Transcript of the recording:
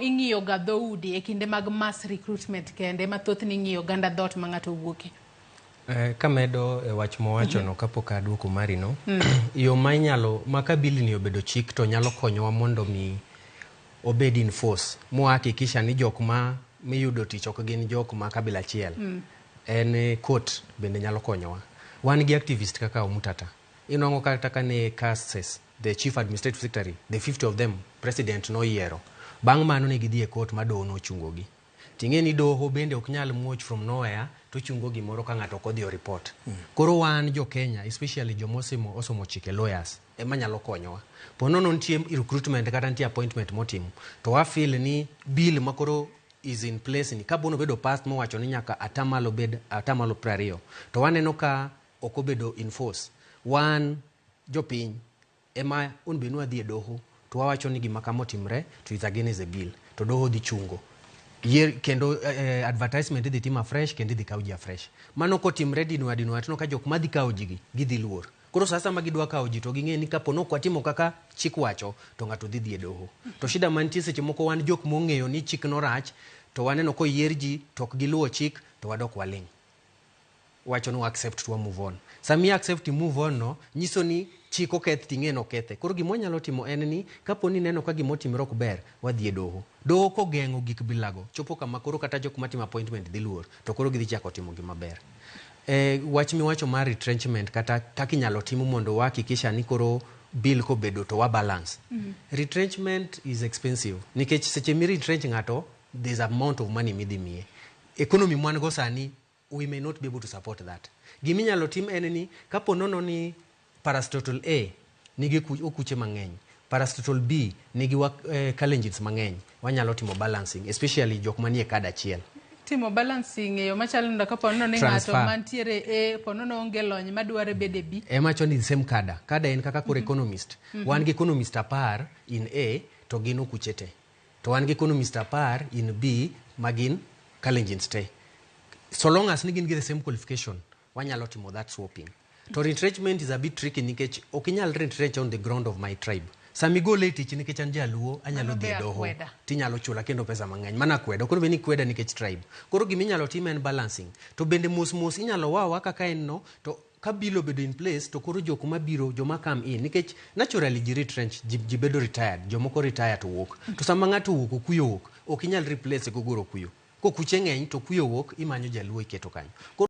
ing'iyo ga dhoudi e kinde mag mass recruitment kende ma thothne ing'iyo oganda dhoot ma ng'ato owuoke. Kamedo e wach mowachono kapok aduoko mari no, yo ma inyalo ma ka bill ni obedo chik to nyalo konyowa mondo mi obed in force mwahakikisha ni jok ma miyudo tich ok gin jok ma kabila achiel en court bende nyalo konyowa. Wan gi activist kaka Omutata. Inwang'o kata ka ne cases, the chief administrative secretary, the 50 of them, president noyiero. Bang' mano ne gidhi e court ma doho nochungogi. Ting'e ni doho bende ok nyal muoch from nowhere to chungo gimoro ka ng'ato ok odhi o report. Koro wan jo Kenya, especially joma osomo chike, lawyers, ema nyalo konyowa. Po nono nitie recruitment kata nitie appointment motim, to wa feel ni bill ma koro is in place ni kabono obedo passed mowacho ni nyaka atamalo bed atamalo 20 to waneno ka ok obedo in force. Wan jopiny ema on bed ni wadhi e doho to wawacho ni gima kama otimre to is against the bill to doho dhi chungo yier kendo advertisement idhi tim afresh kendo idhi kaw ji afresh. Mano kotimre dinwa dinwa tineno ka jok madhi kawo ji gi gidhi luor. Koro sasa ma gidwa kawo ji to ging'e ni kapo ni ok watimo kaka chik wacho to ng'ato dhi dhi e doho. To shida mantie seche moko wan jok mong'eyo ni chik no rach to waneno koyier ji to ok giluwo chik to wadok waling'. Wacho ni accept to move on. Sami accept to move on no nyiso ni chik oketh ting'e ni okethe. Koro gima wanyalo timo en ni kapo ni ineno ka gima otimore ok ber, wadhi e doho. Doho kogeng'o gik bilago, chopo kama koro kata jok matimo appointment dhi luor, to koro gidhi chako timo gima ber. Wach miwacho mar retrenchment kata kaka inyalo tim mondo wahakikisha ni koro bill kobedo to wa balance. Retrenchment is expensive nikech seche mi retrench ng'ato, there's amount of money midhi miye. Economy mwan go sani, we may not be able to support that. Giminyalo tim en ni kapo nono ni parastatal A nigi okuche mang'eny, parastatal B nigi Kalenjins mang'eny, wanyalo timo balancing, especially jok manie kad achiel. Timo balancing e yo machalo nade kapo nono ni ng'ato Transfer. mantiere A po nono onge lony madware bedo e B? Ema wacho ni same cadre. Cadre en kaka koro economist. Wan gi economist 10 in A to gin okuche te. To wan gi economist 10 in B ma gin Kalenjins te. So long as ni gin gi the same qualification, wanyalo timo that swapping. To retrenchment is a bit tricky nikech ok inyal retrench on the ground of my tribe. Sama igole e tich nikech an jaluo, anyalo Mano dhi be e doho. akweda. Tinyalo chula kendo pesa mang'eny. Mana akweda. Ok onego bed ni ikweda nikech tribe. Koro giminyalo tim en balancing. To bende mos mos inyalo wawa kaka en no, to ka bill obedo in place to koro jok mabiro, joma come in, nikech naturally ji retrench, ji bedo retired, jomoko retire to wuok. To sama ng'ato owuok, okuyo owuok, ok inyal replace gogoro okuyo. Kokuche ng'eny to okuyo owuok, imanyo jaluo iketo kanyo. Koro